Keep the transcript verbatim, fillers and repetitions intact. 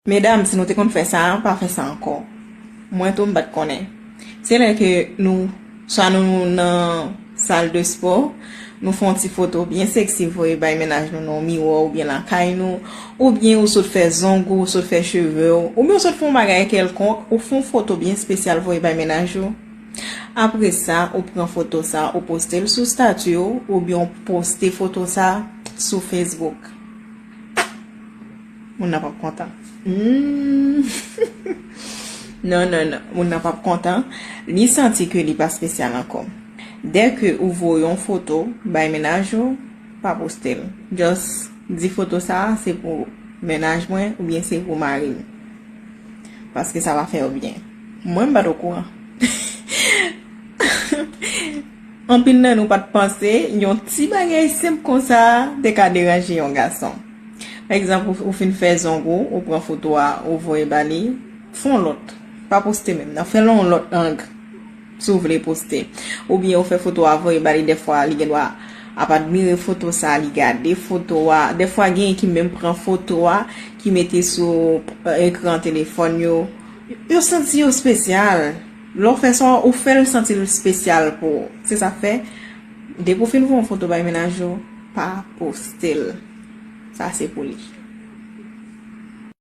Medam, si nou te konn fè sa, pa fè sa ankò. Mwen tou m pa t konnen. Se lè ke nou, swa nou nan sal de spò, nou fè yon ti foto byen sexy voye bay mennaj nou nan yon miwa oubyen lakay nou, oubyen ou sot fè zong ou, ou sot fè cheve w, oubyen ou sot fè yon bagay kèlkonk, ou fè yon foto byen espesyal voye bay mennaj ou. Apre sa, ou pran foto sa, ou poste l sou stati w, oubyen ou poste foto sa sou Facebook. Moun nan p ap kontan. Hmm. Non, non, non. Moun nan p ap kontan. Li santi ke li pa espesyal ankò. Dèke ou voye yon foto bay mennaj ou, pa poste l. Just di foto sa a se pou mennaj mwen oubyen se pou mari m. Paske sa va fè yo byen. Mwen, m pa t okouran. Anpil nan nou pa t panse yon ti bagay senp konsa te ka deranje yon gason. Pa egzanp, ou, ou fin fè zong ou, ou pran foto a, ou voye ba li, fè yon lòt. Pa poste menm, nan fè l yon lòt ang. Si w vle poste. Oubyen ou fè foto a voye ba li, dèfwa li gendwa ap admire foto sa, li gade foto a. Dèfwa genyen ki menm pran foto a, ki mete sou, eh, ekran telefòn yo. Yo santi yo espesyal. Lè w fè sa, ou fè l santi l espesyal pou ou. Se sa k fè, depi w fin voye yon foto bay mennaj ou, pa poste l. Sa se pou li.